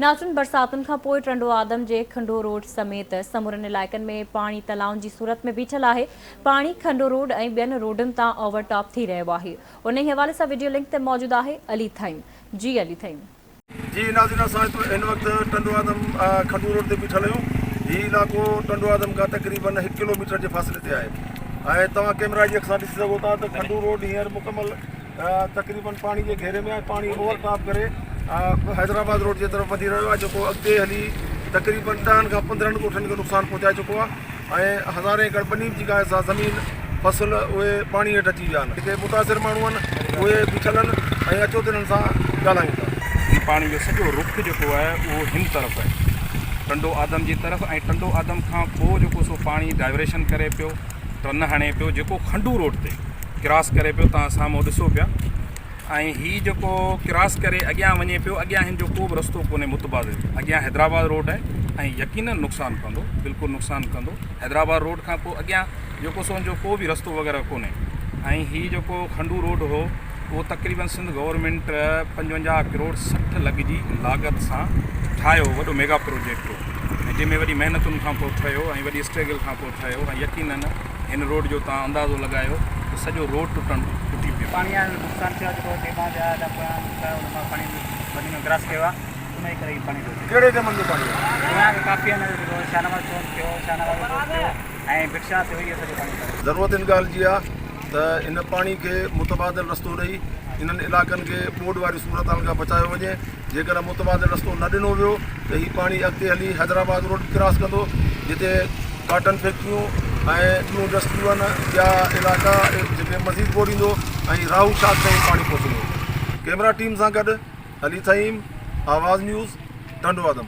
ناچن برساتن کان پوء ٽنڊو آدم جي کنڊو روڊ سميت سمورن علائقن ۾ پاڻي تلائن جي صورت ۾ بيٺل آهي، پاڻي کنڊو روڊ ۽ ٻين روڊن تان اوور ٽاپ ٿي رهيو آهي، انهي حوالي سان وڊيو لنڪ تي موجود آهي علي ٿهيم، جي علي ٿهيم. جي ناظرين اسان هن وقت ٽنڊو آدم کنڊو روڊ تي بيٺل آهيون هي علائقو ٽنڊو آدم کان تقريبن هڪ ڪلو ميٽر جي فاصلي تي آهي ۽ توهان ڪيمرا جي اک سان ڏسي سگهو ٿا ته کنڊو روڊ هينئر مڪمل تقريبن پاڻي جي گهيري ۾ آهي پاڻي اوور ٽاپ ڪري حيدرآباد روڊ جي طرف وڌي رهيو آهي جيڪو اڳتي هلي تقريبن ڏهن کان 15 ڳوٺن کي نقصان پهچائي چڪو آهي ۽ هزارين ايڪڙ ٻني به جيڪا آهي سا زمين فصل اهي پاڻي هيٺ اچي ويا آهن جيڪي متاثر ماڻهو آهن اهي بيٺل آهن ۽ اچو ته انهن سان ڳالهايون ٿا. هن پاڻي جو سڄو رخ جيڪو آهي اهو هن طرف آهي ٽنڊو آدم جي طرف ۽ ٽنڊو آدم کان پوء جيڪو سو پاڻي ڊائيوريشن ڪري پيو ٽرن هڻي پيو جيڪو کنڊو روڊ تي ڪراس ڪري پيو توهان سامهون ڏسو پيا ۽ هي جيڪو ڪراس ڪري اڳيان وڃي پيو اڳيان هن جو ڪو به رستو ڪونهي متبادل اڳيان حيدرآباد روڊ آهي ۽ يقينن نقصان ڪندو بلڪل نقصان ڪندو حيدرآباد روڊ کان پوء اڳيان جيڪو سو ان جو ڪو به رستو وغيره ڪونهي ۽ هي جيڪو کنڊو روڊ هو اهو تقريبن سنڌ گورنمينٽ 55 ڪروڙ 60 لک جي لاڳت سان ٺاهيو وڏو ميگا پروجيڪٽ هو ۽ جنهن ۾ وڏي محنتن کان پوء ٺهيو ۽ وڏي اسٽرگل کان پوء ٺهيو ۽ يقينن هن روڊ جو توهان اندازو لڳايو ته سڄو روڊ ٽٽڻ ٽٽي پيو. پاڻي جو نقصان ٿيو آهي جيڪو ڊيمان جا يا پويان نقصان ان مان پاڻي ٻني ۾ گراس ڪيو آهي ان جي ڪري هي پاڻي ٿو اچي. ڪهڙي ڊيمن جو پاڻي آهي؟ پويان به ڪافي آهن جيڪو شاهنواز چونڪ ٿيو شاهنواز روڊ ٿيو ۽ ڀٽ شاهه ٿيو اهي سڄو پاڻي ٿو. ضرورت ان ڳالهه جي آهي ته ان پاڻي کي متبادل رستو ڏئي انهن علائقن کي ٻوڏ واري صورتحال کان بچايو وڃي. جيڪڏهن متبادل رستو نه ڏنو ويو ته هي پاڻي اڳتي هلي حيدرآباد روڊ ڪراس ڪندو جتي ڪاٽن فيڪٽريون ۽ ٻيون انڊسٽريون آهن ٻيا علائقا جيڪي مزيد ٻوڙيندو ۽ راهو شاخ تائين پاڻي پهچندو. ڪئميرا ٽيم سان گڏ علي ٿهيم، آواز نيوز، ٽنڊو آدم.